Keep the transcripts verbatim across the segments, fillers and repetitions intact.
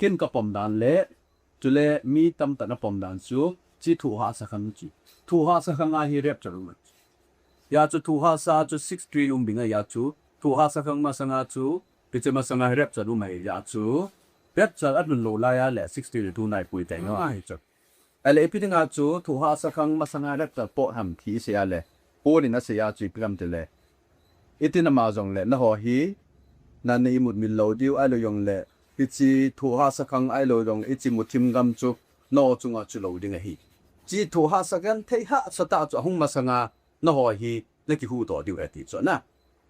Ken ka pom dan le, chule mi tamtah na pom dan chu, chi thuhahsa khang chu. Thuhahsa khang a hi rapture um a. Hia chu thuhahsa chu six three um ding ahi chu, thuhahsa khang masanga chu, hiche masanga rapture um ahi hia chu. Rapture alhun lou lai a le six three le tu nai pui teng ahi chu. Ahile ipi dinga chu thuhahsa khang masanga rapture po ham ti isei a le, Paul in asei a chu ipi ham tile, itin ama jongle nangho hi, na na imut mil lou diu ahilou jongle, hiche thuhahsa khang ahilou jong hiche muthim gam chu nangho chunga chu lou ding ahi. Chi thuhahsa genthei hahsa tah chu ahung masanga nangho hi na kihuhdoh diu ahi ti chu na.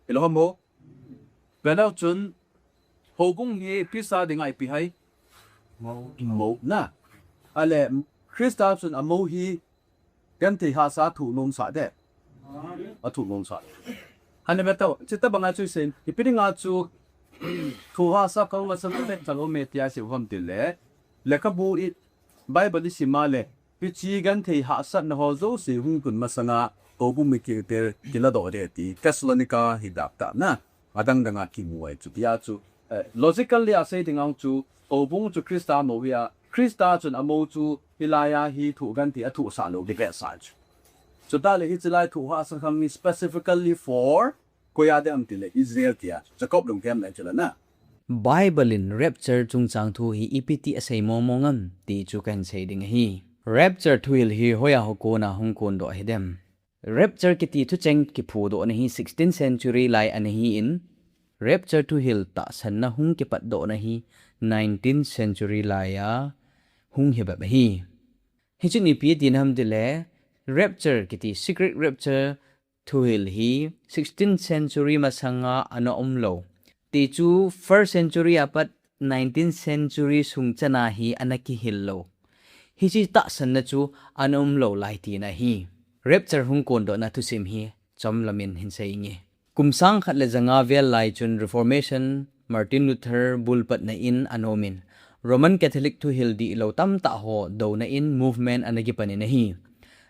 Hilou ham mo? Venau chun, houbung hi Christa dinga ipi ham? Mou na. Ahile, Christa chun amou hi genthei hahsa thuh nom sah de. Athuh nom sah. Hane vetau, chutobanga chu isei, ipi dinga chu thuhahsa khang masanga rapture um e tia isei u ham tile, lekhabu i, Bible isim a le, hiche genthei hahsatna ho jouse hung tun masanga, houbung mi kiti kiladoh ding ti, Thessalonica hi dap tah na, adang danga kimu ahi chu, hia chu, eh, logically asei ding ang chu, houbung chu Christa mou hi a, Christa chun amou chu hilai a hi thuh genthei athuhsah lou ding behseh chu. Chutah le hiche lai thuhahsa khang hi specifically for, koi a ding ham tile Israel tia, Jacob lungthim le chu la na. Bible in rapture chungchang thu hi ipi ti asei mong mong am ti chu kahin sei ding ahi. Rapture thuhil hi hoiya ho kona hung kondoh ahi dem? Rapture kiti thucheng kiphudohna hi sixteenth century lai ana hi in, rapture thuhil tahsanna hung kipatdohna hi nineteenth century lai a hung hi bep ahi. Hichun ipi tina ham tile, rapture kiti, secret rapture thuhil hi sixteenth century masanga ana um lou. Ti chu first century a pat nineteenth century sung chana hi ana kihil lou. Hiche tahsanna chu ana um lou lai tina ahi. Rapture hung kondohna thusim hi chomlam in hin sei inge. Kum sang khat le ja nga vel lai chun Reformation, Martin Luther bulpatna in ana um in, Roman Catholic thuhil dihlou tamtah ho douna in movement ana kipan in ahi.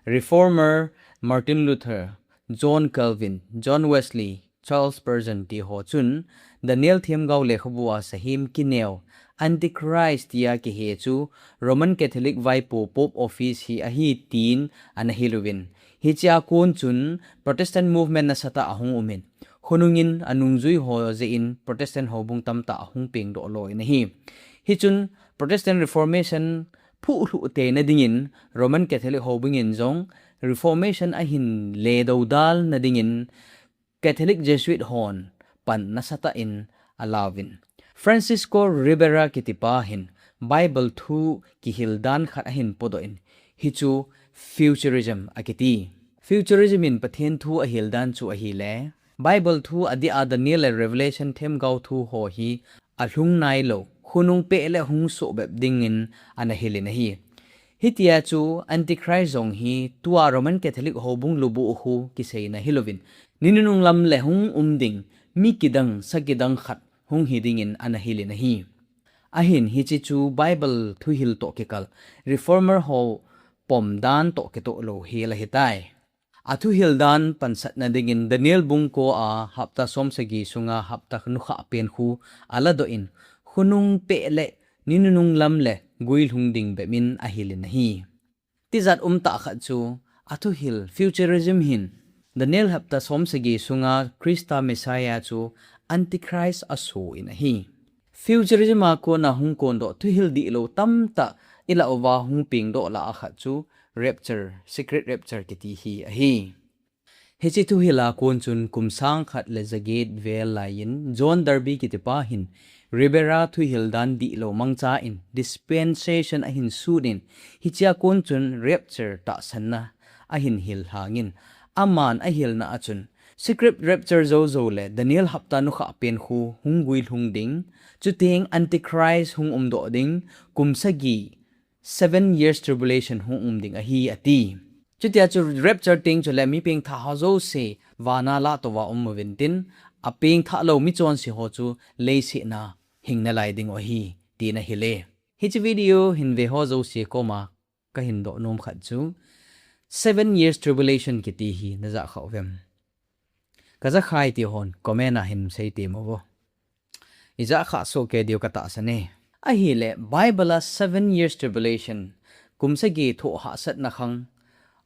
Reformer Martin Luther, John Calvin, John Wesley, Charles Spurgeon ti ho chun Daniel themgao lekhabu a sahem kineo, Antichrist tia kihe chu Roman Catholic vaipo Pope Office hi ahi tin ana hil uvin. Hichea kon chun Protestant movement nasatah ahung um in, khonung in anungjui ho jeh in Protestant houbung tamtah ahung pengdoh lou in ahi. Hichun Protestant Reformation phuhlhuh theina dingin Roman Catholic houbung in jong Reformation ahin ledodalna dingin Catholic Jesuit hon pan nasatah in alauvin. Francisco Ribera kitipa hin Bible thu kihil dan khat ahin podoh in, hichu futurism akiti. Futurism in Pathen thu ahil dan chu ahile, Bible thu adeh a Daniel le Revelation themgao thu ho hi alhung nailou, khonung peh le hung soh bep dingin ana hil in ahi. Hitia chu Antichrist jong hi tua Roman Catholic houbung lubuh khu kiseina hilouvin, ni nunung lam le hung um ding, mi kidang, sa kidang khat hung hi dingin ana hil in ahi. Ahin hiche chu Bible thuhil toh kikal, Reformer ho pom dan toh kitoh lou hel ahitai. Athuhil dan pansatna dingin Daniel bung ko a hapta somsagi sunga hapta nukhah pen khu aladoh in, khonung peh le ni nunung lam le guilhung ding bep in ahil in ahi. Tijat umtah khat chu, athuhil futurism hin Daniel hapta somsagi sunga Christa Messiah chu Antichrist aso in ahi. Futurism a kona hung kondoh thuhil dihlou tamtah ilah uva hung pengdoh lah a khat chu rapture, secret rapture kiti hi ahi. Hiche thuhil a kon chun kum sang khat le ja get vel lai in John Darby kitipa hin Ribera thuhil dan dihlou mangcha in dispensation ahin sut in, hichea kon chun rapture tahsanna ahin hil lhang in, aman ahilna a chun secret rapture jou jou le Daniel hapta nukhah pen khu hung guilhung ding, chuteng Antichrist hung umdoh ding, kum sagi, seven years tribulation hung um ding ahi ati. Chutia chu rapture teng chule mi pengthah ho jouse vana lahtouva um uvin tin, apengthah lou michonse ho chu leiset a hing nalai ding u ahi, tina ahile. Hiche video hin ve ho jouse koma kahin doh nom khat chu, seven years tribulation kiti hi najah khah uvem? Kajah khai ti hon comment a hin sei temo vo. Ijah khah soh kei diu katahsan e. Ahile Bible a seven years tribulation, kum sagi thoh hahsatna khang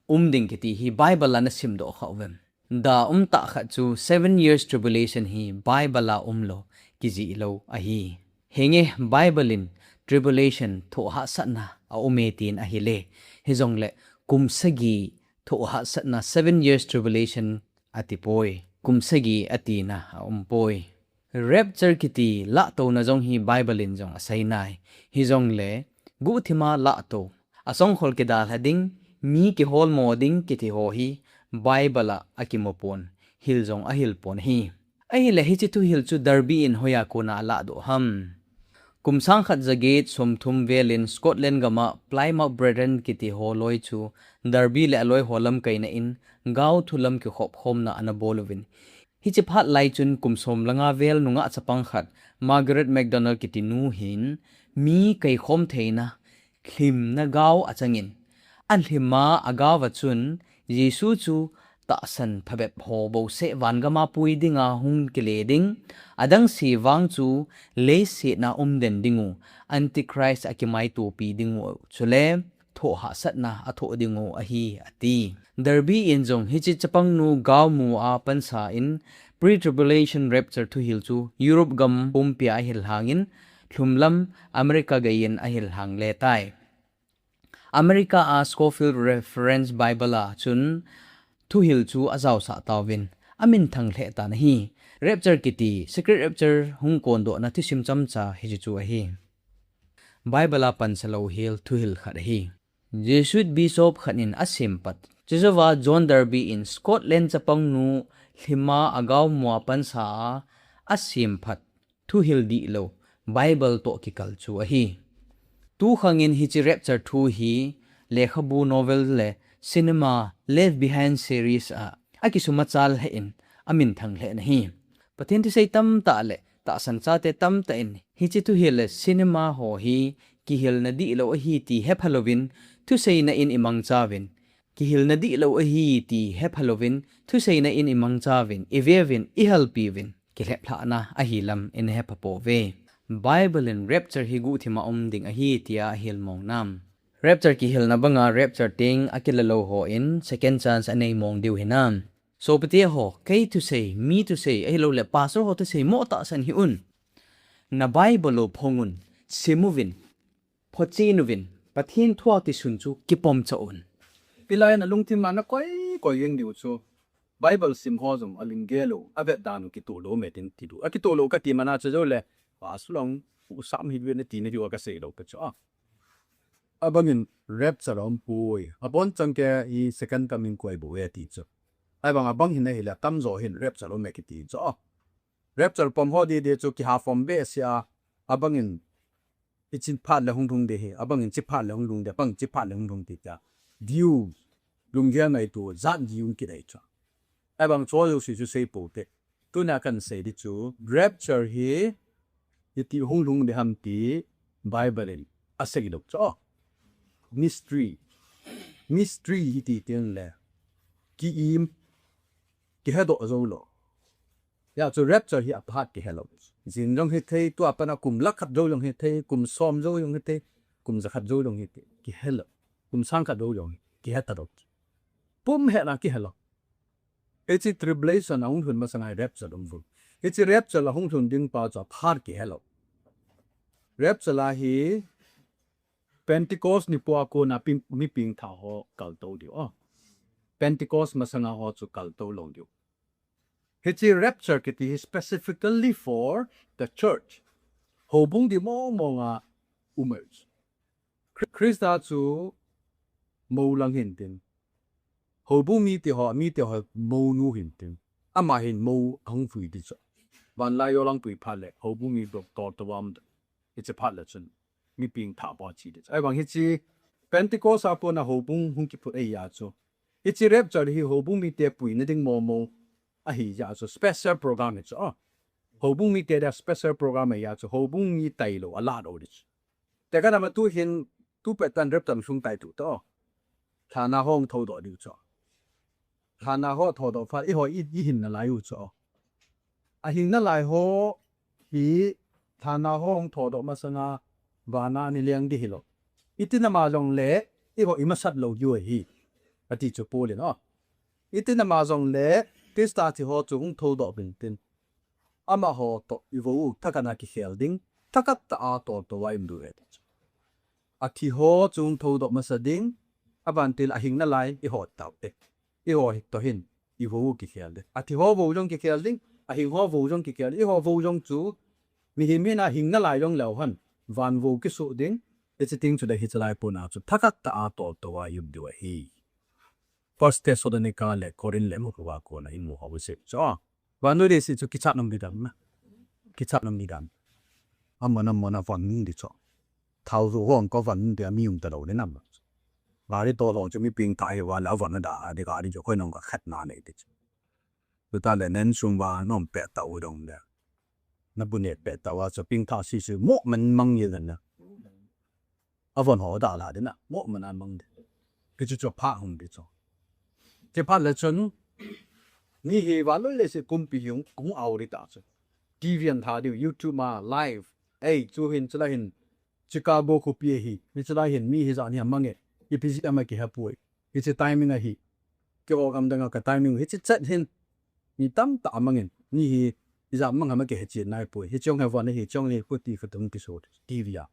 um ding kiti hi Bible a nasim doh kha uvem? Da um tah khat chu seven years tribulation hi Bible a um lou, kijih lou ahi. Hinge Bible in tribulation thoh hahsatna a um e tin ahile, hijongle kum sagi thoh hahsatna seven years tribulation ati poi. Kum sagi atina a um poi. Rapture kiti lahtouna jong hi Bible in jong asei nai. Hijongle guhthima lahtou, asongkhol kidalha ding, mi kiholmo ding kiti ho hi Bible a akimu pon, hil jong ahil pon ahi. Ahile hiche thuhil chu Darby in hoiya kona alahdoh ham? Kum sang khat ja get som thum vel in Scotland gam a Plymouth Brethren kiti ho loi chu Darby le aloi ho lamkaina in gaothu lam kikhopkhomna ana bol uvin, hiche phat lai chun kum som le nga vel nungah chapang khat Margaret MacDonald kiti nu hin mi kaikhom theina lhimna gao achangin, alhim a agao a chun Jesu chu tahsan phabep ho bouseh van gam a pui dinga hung kile ding, adang se vang chu leiset a um den ding u, Antichrist akimaitopi ding u, chule thoh hahsatna athoh ding u ahi, ati. Darby in jong hiche chapang nu gao mu a pansa in pre-tribulation rapture thuhil chu Europe gam pumpi a ahil hangin, lhum lam America gei in ahil hang le tai. America a Scofield Reference Bible a chun thuhil chu ajaosah tauvin, aminthang lheh tan ahi. Rapture kiti, secret rapture hung kondohna thusim chomcha hiche chu ahi. Bible a pansa lou hel thuhil khat ahi. Jesuit bishop khat in asemphat, chujouva John Darby in Scotland chapang nu lhim a agao mu a pansa a asemphat thuhil dihlou, Bible toh kikal chu ahi. Tukhang in hiche rapture thu hi lekhabu, novel le cinema Left Behind series a akisumachal lheh in aminthang lheh in ahi. Pathen thusei tamtah le tahsan chate tamtah in hiche thuhil le cinema ho hi kihilna dihlou ahi ti hepha louvin, thuseina in imangchauvin, kihilna dihlou ahi ti hepha louvin, thuseina in imangchauvin, iveuvin, ihelpiuvin, kilheplhahna ahi lam in hepha pouve. Bible in rapture hi guhthim a um ding ahi tia ahil mong nam? Rapture kihilna banga rapture teng akila lou hon second chance anei mong diu hinam? Sopite ho, kei thusei, mi thusei, ahilouleh pastor ho thusei mo tahsan hih un. Na Bible u phong un, sim uvin, phochen uvin, Pathen thu a kisun chu kipom chah un. Hilai a na lungthim a na koi koi jeng diu chu, Bible sim ho jong aling gel u, avet dan u kitoh lou me tin ti diu. Akitoh lou kati mana chu jouleh, pastor lang, u sam hih uvin ati na diu a kasei lou ka chu a. Abang in rapture a um poi. Abonchan kei hi second coming koi bou e ti chu. Ahivang abang hin ahile atamjo hin rapture a um e kiti chu. Rapture pom ho didi chu kiha pom behseh a, abang in hiche phat le hung lhung ding ahi, abang in hiche phat le hung lhung ding, abang in hiche phat le hung lhung ding tia. View, lunggel ngaito, jat view kinei chu. Ahivang chu jouse chu sei pou te. Tuna kahin sei ding chu, rapture hi, iti hung lhung ding ham ti Bible in asei lou chu. Mystery. Mystery iti teng le, ki-im, kihedoh jou lou. Hijeh chun rapture hi aphat kihe lou. Jing jong hithei, tua pat a kum lakh khat jou jong hithei, kum som jou jong hithei, kum jakhat jou jong hithei, kihe lou. Kum sang khat jou jong hi, kihe talou. Pum hena kihe lou. Hiche tribulation a hung lhun masang a hi rapture um lhun. Hiche rapture a hung lhun ding pa chu aphat kihe lou. Rapture a hi Pentecost nipo a kona pi-, mi pengtha ho kaltou diu. Oh. Pentecost masang a ho chu kaltou lou diu. Hiche rapture kiti hi specifically for the church. Houbung ding mong mong a um ahi. Khri-, Christa chu mou lang hintin. Houbung mite ho, mite ho mounu hintin. Ama hin mou ahung pui ding chu. Vanlai jou lang pui phat le, houbung mi bou tol tah a um ding. Hiche phat le chun, mi pengtha bou che ding chu. Ahivang hiche Pentecost a kona houbung hung kiphut ahi jeh chun, hiche rapture hi houbung mite puina ding mong mong ahi jeh chun special program hi chu. Ah. Houbung mite dia special program ahi jeh chun, houbung mi tailou, alah lou ding chu. Tekah na ma tu hin, tu pet tan rapture lhung tai tu toh. Lhana ho hung thoudoh diu chu. Lhana ho thoudoh phat, eiho i, i hin nalai u chu. Ahin nalai ho hi, lhana ho hung thoudoh masang a, vana ana leng ding hilou. Iti nama jongle, eiho imasat lou diu ahi. Ati chu Paul in, o. Iti nama jongle, Christa thi ho chu hung thoudoh uvin tin. Amaho toh ivou u thakhat a kikhel ding, thakhat tah a toltou a i um diu ahi. Athi ho chu hung thoudoh masa ding, avantil a hing nalai eiho tau te. Eiho hi toh hin, ivou u kikhel ding. Athi ho vou jong kikhel ding, ahing ho vou jong kikhel ding. Eiho vou jong chu, mihem hina hing nalai jong leu hen, van vou kisoh ding, hichi teng chule hichi lai pon a chu, thakhat tah a toltou a i um diu ahi. First Thessalonica le Corinth le mu kova kona imu hou u chu. Vannoi leiset chu kichat nom ding dan na. Kichat nom ding dan. Amon amon a von ding chu. Thao jo hong ko von ding a mi um talou le nam. Gari tol ho chu mi pengthah hi uva le von a da ding gari chu koi nong ka khat na nei ding chu. Tuta le nen sung uva nom peh tau dong le. Na bu ne peh tau a chu pengthah sisi mo man mang ye na. Avon ho dalha ding na, mo man a mang ding. Hichu chu pha hung ding chu. Chuphat le chun, ni hi vannoi leiset pumpi hi hung, hung au ding ta chu. T V an tha diu, YouTube ma, live. Ei, chu hin, chulai hin, Chicago khopi hi, hichi lai hin, mi hijat hi amang e. Ipi jeh a ama kihe poi. Hichi timing ahi. Keiho gam dang a ka timing, hichi chet hin. Mi tamtah amang in, mi hi, ijat mang ham a kihe chen nai poi. Hiche jong hi von ahi, hiche jong hi khuti khutum kiso T V a.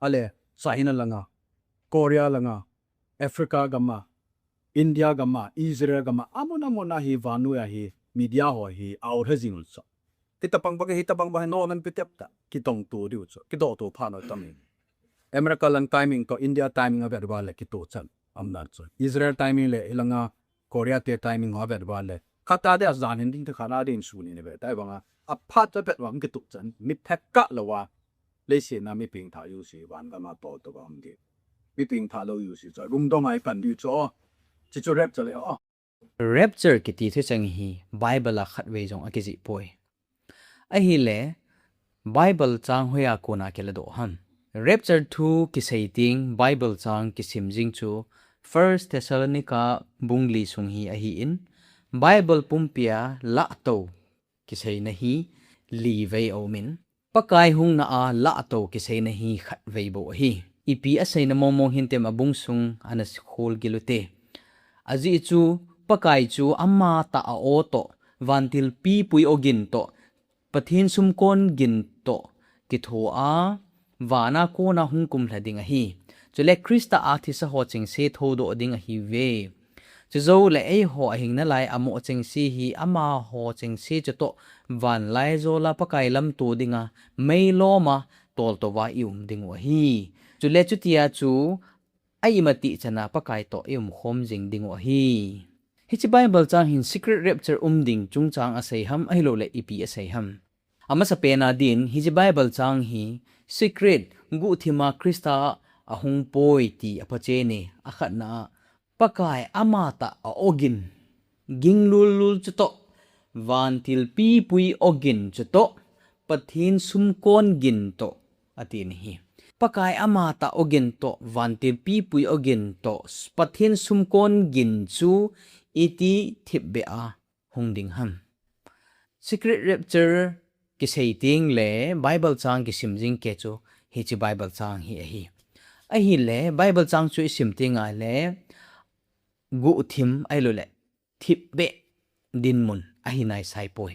Ale, China langa, Korea langa, Africa gam a, India gam a, Israel gam a, amon amon a hi vannoi a hi, media ho hi, au lha jing u chu. Hitabang bang, hitabang bang, no nan pi tep ta, kitong to diu chu, kidoh to pha no tam in. America lang timing toh, India timing a vet uva le kito chan, um nan chu. Israel timing le, ilanga, Korea te timing ho vet uva le. Khat a dia jan hin ding te khat a din sun in vet tai bang a. Aphat cha vet uva kito chan. Mi phet kah lou a. Leiset a mi pengthah jouse van gam a toltou a um ding. Mi pengthah lou jouse chu. Lungdong a i pan diu chu. Chi chu rapture le o. Rapture kiti thucheng hi Bible a khatvei jong akijih poi. Ahile, Bible chang hoiya kona kiladoh ham. Rapture thu kisei teng Bible chang kisim jing chu First Thessalonica bung li sung hi ahin, Bible pumpia lahtou kiseina hi li vei aum in, Pakai hungna a lahtou kiseina hi khatvei bou ahi. Ipi aseina mongmong hintem abung sung ana khol gil u te. Ajeh chu Pakai chu amatah a aw toh, vantil pipui aw gin toh, Pathen sumkon gin toh kitho a, vana kona hung kumlha ding ahi. Chule Christa a thisa ho chengse thoudoh ding ahiuve. Chujou le eiho ahing nalai amoh chengse hi amaho chengse chutoh vanlaijol a Pakai lamto dinga meilom a toltou a i um ding u ahi. Chule chutia chu a imatih chan a Pakai toh i umkhom jing ding u ahi. Hiche Bible chang hin secret rapture um ding chungchang asei ham ahilouleh ipi asei ham. Amasapen a din hiche Bible chang hi secret guhthim a Christa ahung poi ti aphachen e, akhatna a Pakai amatah a aw gin, ging lul lul chutoh, vantil pipui aw gin chutoh, Pathen sumkon gin toh, ati ahi. Pakai amatah aw gin toh, vantil pipui aw gin toh, Pathen sumkon gin chu iti thipbeh a hung ding ham. Secret rapture kisei teng le Bible chang kisim jing kei chu hiche Bible chang hi ahi. Ahile Bible chang chu isim teng a le guhthim ahilouleh thipbeh dinmun ahi naisai poi.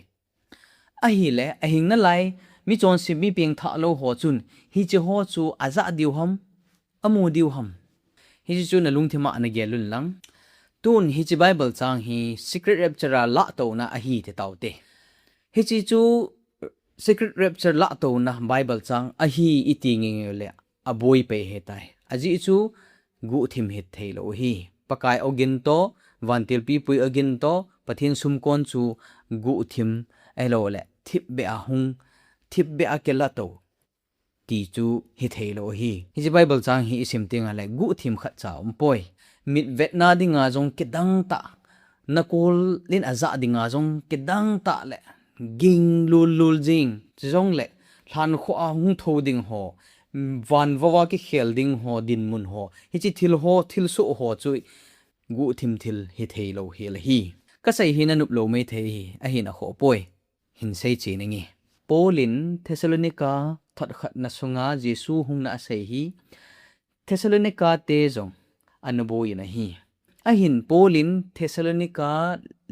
Ahile ahing nalai mi chonse mi pengthah lou ho chun hiche ho chu ajah diu ham, amu diu ham. Hiche chu nalungthim a nagel un lang. Tun hiche Bible chang hi secret rapture a lahtouna ahi ti taute. Hiche chu secret rapture lahtouna Bible chang ahi iti ngenge le aboi pei ahitai. Ajeh chu guhthim hithei lou ahi. Pakai aw gin toh, vantil pipui aw gin toh, Pathen sumkon chu guhthim ahilouleh thipbeh a hung, thipbeh a kilato ti chu hithei lou ahi. Hiche Bible chang hi isim teng a le guhthim khatcha umpoi. Mitvetna dinga jong kidang tah, nakol in ajah dinga jong kidang tah le ging lul lul jing. Chujongle lhankhuh a hung thou ding ho, van vou a kikhel ding ho, dinmun ho, hiche thil ho, thilsoh ho chu guhthim thil hithei lou hel ahi. Kasei hi nanop lou maithei ahi, ahin akhoh poi. Hin seichen inge. Paul in Thessalonica thot khatna sunga Jesu hungna asei hi Thessalonica te jong ana boi in ahi. Ahin Paul in Thessalonica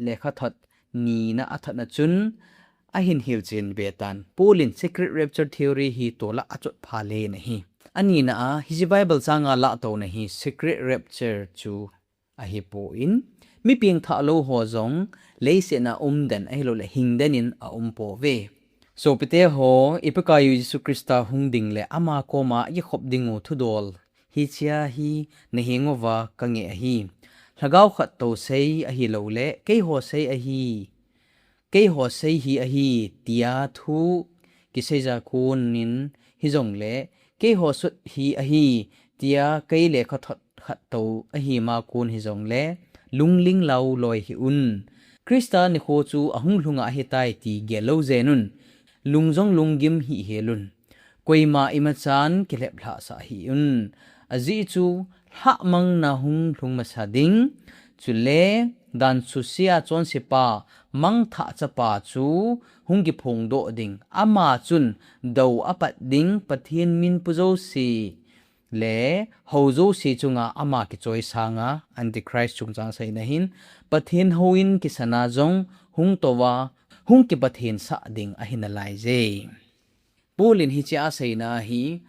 lekhathot nina athotna chun ahin hilchen be tan. Paul in secret rapture theory hi tola achot pha le in ahi. Anina a, hiche Bible changa lahtouna hi secret rapture chu ahipon, mi pengthah lou ho jong leiset a umden ahilouleh hingden in aum pouve. Sopite ho, i Pakaiyu Jesu Christa hung ding le ama koma i khop dingu thudol hichea hi nahenguva kange ahi. Lhagao khat toh sei ahilouleh, keiho sei ahi, keiho sei hi ahi, tia thu kiseiya konin hijongle, keiho sut hi ahi, tia kei lekhathot khat toh ahima kon hijongle, lungling lou loi hih un. Christa nikho chu ahung lhunga ahitai ti gel lou jen un. Lung jong lunggim hih hel un. Koima imachan kilheplhah sah hih un. Ajeh chu lhahmangna hung lhung masa ding. Chule dan susia chonsepa, mangthah chapa chu hung kiphongdoh ding. Ama chun dou apat ding, Pathen min pu jouse le hou jouse chunga ama kichoisanga, Antichrist chungchang seina hin, Pathen houin kisana jong hung touva, hung kipathen sah ding ahi nalaiye. Paul in hichea aseina hi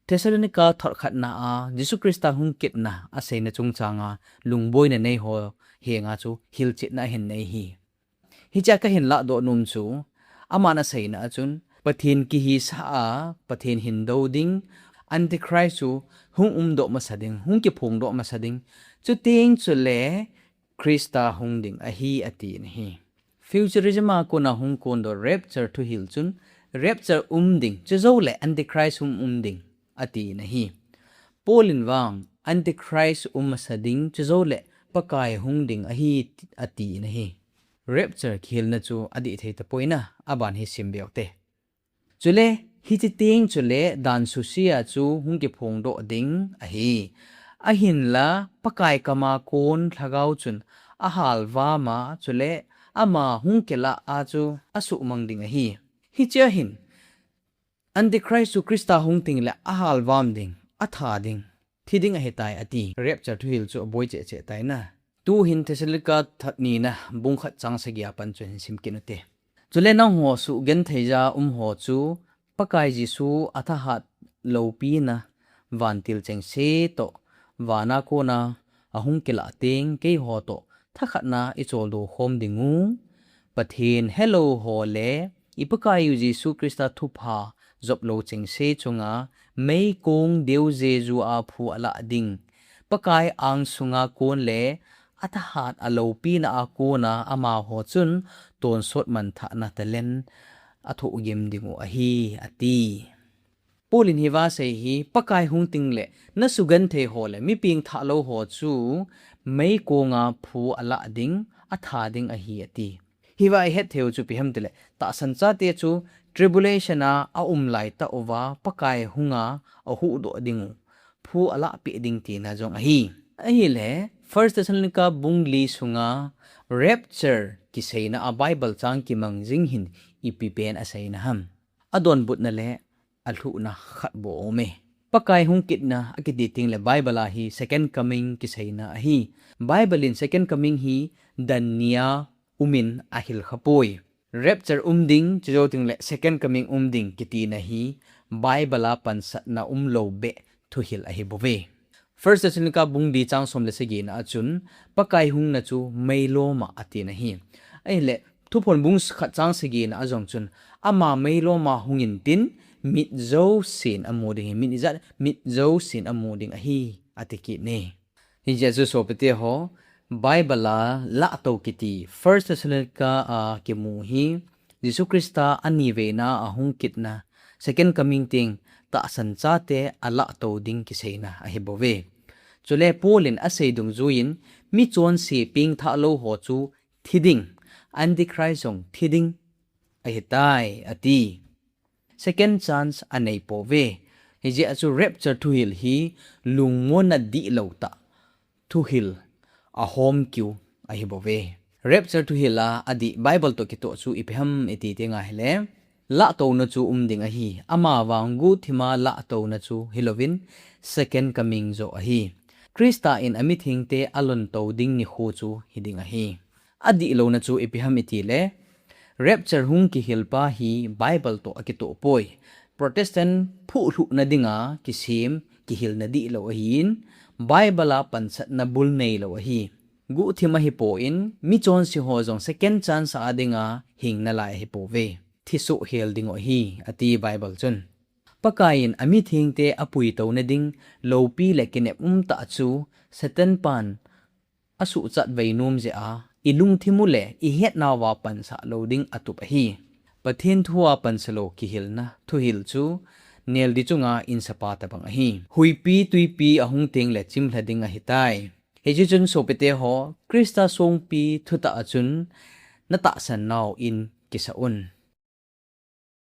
Thessalonica thot khatna a Jesu Christa hung kitna aseina chungchanga lungboina nei ho henga chu hilchetna ahin nei hi. Hichea kahin lahdoh nom chu, aman aseina a chun, Pathen kihisah a, Pathen hindou ding, Antichrist chu hung umdoh masa ding, hung kiphongdoh masa ding. Chuteng chule Christa hung ding ahi, ati in ahi. Futurism a kona hung kondoh rapture thuhil chun, rapture um ding, chujouleh Antichrist hung um ding, ati in ahi. Paul in vang, Antichrist um masa ding, chujouleh Pakai hung ding ahi, ati in ahi. Rapture kihilna chu adih thei tapoi na, aban hi sim be u te. Chule, hiche teng chule dan susia chu hung kiphongdoh ding ahi. Ahinla, Pakai kama kon lhagao chun ahalvam a, chule ama hung kilah a chu asuhmang ding ahi. Hichea hin, Antichrist chu Christa hung tengle ahalvam ding, atha ding, thi ding ahitai ati. Rapture thuhil chu aboi cheh cheh tai na. Tuhin Thessalonica thot nina bung khat chang sagi a pat chun hin sim kit u te. Chule nangho sugentheiya um ho chu Pakai Jesu athahat loupina vantil chengse toh, vana kona ahung kilah teng keiho toh thakhatna icholdo khom dingu. Pathen helou ho le i Pakaiyu Jesu Christa thupha joplou chengse chunga meikong deujeju a phu alah ding, Pakai angsunga kon le athahat aloupina a kona amaho chun tonsot manthahna talent athohgim dingu ahi, ati. Paul in hiva asei hi, Pakai hung tengle nasugenthei ho le mi pengthah lou ho chu meikonga phu alah ding, atha ding ahi, ati. Hiva ihet theiu chu ipi ham tile, tahsan chate chu tribulation a aum laitah uva Pakai hunga ahuhdoh dingu, phu alahpeh ding tina jong ahi. Ahile, First Thessalonica bung li sunga rapture kiseina a Bible chang kimang jing hin ipi pen aseina ham? Adonbutna le alhuhna khat bou aume. Pakai hung kitna akiti tengle Bible a hi second coming kiseina ahi. Bible in second coming hi dan nia umin ahilkhapoi. Rapture um ding, chujou tengle second coming um ding kitina hi Bible a pansatna umlou beh thuhil ahibouve. First Thessalonica bung li chang som le sagina a chun, Pakai hungna chu meiloma atina ahi. Ahile, Thuphon bung khat chang sagina a jong chun, ama meiloma hungin tin, mit jousen amu ding ahi, mit ijat, mit jousen amu ding ahi, ati kit e. Hijeh a chu sopite ho, Bible a lahtou kiti, First Thessalonica a kimu hi, Jesu Christa aniveina ahung kitna, second coming teng, tahsan chate alahtou ding kiseina ahibouve. Chule Paul in asei dungjuiyin, michonse pengthah lou ho chu thi ding, Antichrist jong thi ding ahitai, ati. Second chance aneipouve. Hijeh a chu rapture thuhil hi lungmonna dihlou tah thuhil ahomkiu ahibouve. Rapture thuhil a adih Bible toh kitoh chu ipi ham iti tenga hile, Lahtouna chu um ding ahi. Amavang guhthima lahtouna chu hilouvin second coming joh ahi. Christa in amithengte alontou ding nikho chu hiding ahi. Adihlouna chu ipi ham itile, rapture hung kihilpa hi Bible toh akitoh poi. Protestant phuhlhuhna dinga kisem kihilna dihlou ahin, Bible a pansatna bul neilou ahi. Guhthim ahipon, michonse ho jong second chance a dinga hing nalai ahipouve. Thisoh hel dingu ahi, ati Bible chun. Pakaiyin amithengte apuitouna ding loupi le kinep umtah chu Satan pan asuhchat vei nom jeh a, ilungthim u le ihetnauva pansah lou ding atup ahi. Pathen thua pansalou kihilna thuhil chu neldi chunga insapa tobang ahi. Huipi tuipi ahung tengle chimlha ding ahitai. Hiche chun sopite ho, Christa songpi thutah a chun natahsan nauvin kisah un.